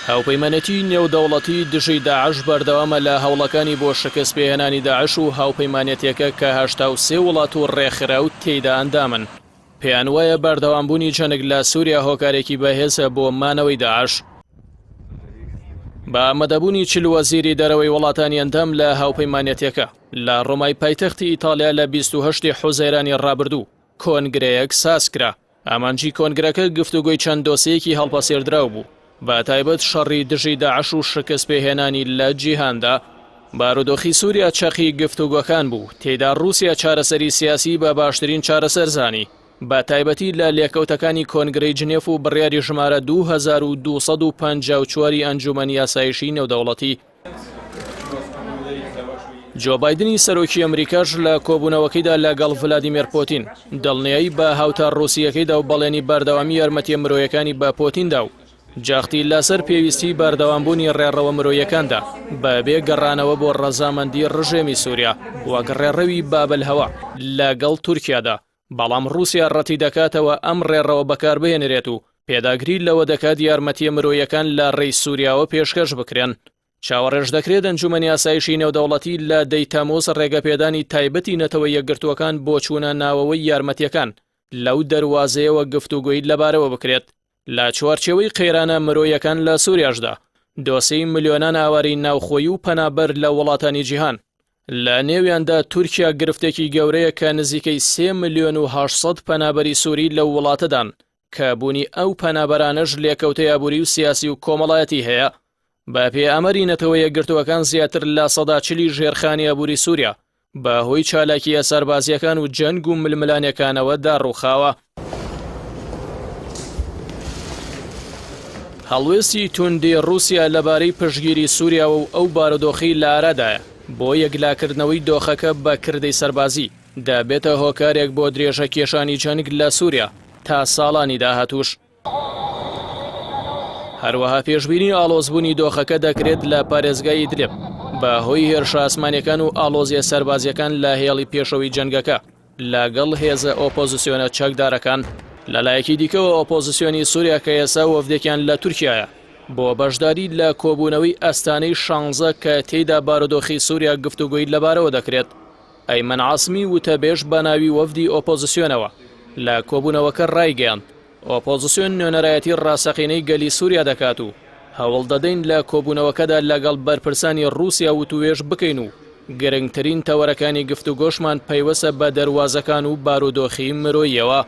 هاوپەیمانێتی نێودەوڵەتی دژی داعش بەردەوامە لە هەوڵەکانی بۆ شکست پێهێنانی داعش و هاوپەیمانێتیەکە کە 83 وڵات و ڕێکخراو تێیدا ئەندامن. پێیان وایە بەردەوامبوونی جەنگ لە سووریا هۆکارێکی بەهێزە بۆ مانەوەی داعش. بە ئامادەبوونی 40 وەزیری دەرەوەی وڵاتانی ئەندام لە هاوپەیمانێتیەکە لە ڕۆمای پایتەختی ئیتاڵیا لە 28 حوزەیرانی ڕابردوو کۆنگرەیەک سازکرا. ئامانجی کۆنگرەکە گفتوگۆی چەند دۆسێیەکی هەڵپەسێردراو بوو، بە تایبەت شەڕی دژی داعش و شکستپێهێنانی لە جیهاندا. بارودۆخی سووریا چەقی گفتوگۆکان بوو، تێیدا ڕووسیا چارەسەری سیاسی بە باشترین چارەسەر زانی، بە تایبەتی لە لێکەوتەکانی کۆنگرەی جنێف و بڕیاری ژمارە 2254 ی ئەنجوومەنی ئاسایشی نێودەوڵەتی. جۆ بایدنی سەرۆکی ئەمریکاش لە کۆبوونەوەکەیدا لەگەڵ ڤلادیمێر پۆتین دڵنیایی بە هاوتا ڕووسییەکەیدا و بەڵێنی بەردەوامی یارمەتیە مرۆیەکانی بە پۆتیندا و جەختی لەسەر پێویستی بەردەوامبوونی ڕێڕەوە مرۆیەکاندا بەبێ گەڕانەوە بۆ ڕەزامەندی ڕژێمی سووریا وەک ڕێڕەوی بابلهەوا لەگەڵ تورکیادا بەڵام ڕووسیا ڕەتیدەکاتەوە ئەم ڕێڕەوە بەکاربهێنرێت و پێداگری لەوە دەکات یارمەتییە مرۆیەکان لە ڕێی سووریاوە پێشکەش بکرێن. چاوەڕێش دەکرێت ئەنجوومەنی ئاسایشی نێودەوڵەتی لە دەی تەمووز ڕێگەپێدانی تایبەتی نەتەوە یەکگرتووەکان بۆ چوونە ناوەوەی یارمەتییەکان لەو دەروازەیەوە گفتوگۆی لەبارەوە بکرێت. لە چوارچێوەی قەیرانە مرۆیەکان لە سووریاشدا، دۆسێی ملیۆنان ئاوارەی ناوخۆیی و پەنابەر لە وڵاتانی جیهان، لە نێویاندا تورکیا گرفتێکی گەورەیە کە نزیکەی سێ ملیۆن و 800 پەنابەری سووری لەو وڵاتەدان، کە بوونی ئەو پەنابەرانەش لێکەوتەی ئابووری و سیاسی و کۆمەڵایەتی هەیە. بە پێی ئاماری نەتەوە یەکگرتووەکان زیاتر لە سەدا چلی ژێرخانی ئابووری سووریا بە هۆی چالاکییە سەربازییەکان و جەنگ و ململانێکانەوە داڕووخاوە. هەڵوێستی توندی ڕووسیا لەبارەی پشتگیری سووریاوە و ئەو بارودۆخەی لە ئارادایە بۆ یەکلاکردنەوەی دۆخەکە بە کردەی سەربازی، دەبێتە هۆکارێک بۆ درێژەکێشانی جەنگ لە سووریا تا ساڵانی داهاتووش. هەروەها پێشبینی ئاڵۆزبوونی دۆخەکە دەکرێت لە پارێزگای ئیدلب بە هۆی هێرشە ئاسمانیەکان و ئاڵۆزیە سەربازیەکان لە هێڵی پێشەوەی جەنگەکە لەگەڵ هێزە ئۆپۆزیسیۆنە چەکدارەکان. لەلایەکی دیکەوە ئۆپۆزیسیۆنی سوریا کە ئێستا وەفدێکیان لە تورکیایە بۆ بەشداری لە کۆبوونەوەی ئەستانەی شانزە کە تێیدا بارودۆخی سوریا گفتوگۆی لەبارەوە دەکرێت ئەیمەن عاسمی وتەبێژ بە ناوی وەفدی ئۆپۆزیسیۆنەوە لە کۆبوونەوەکە ڕایگەیاند ئۆپۆزسیۆن نوێنەرایەتی ڕاستەقینەی گەلی سووریا دەکات و هەوڵدەدەین لە کۆبوونەوەکەدا لەگەڵ بەرپرسانی ڕووسیا وتووێژ بکەین و گرنگترین تەوەرەکانی گفتوگۆشمان پەیوەستە بە دەروازەکان و بارودۆخی مرۆییەوە.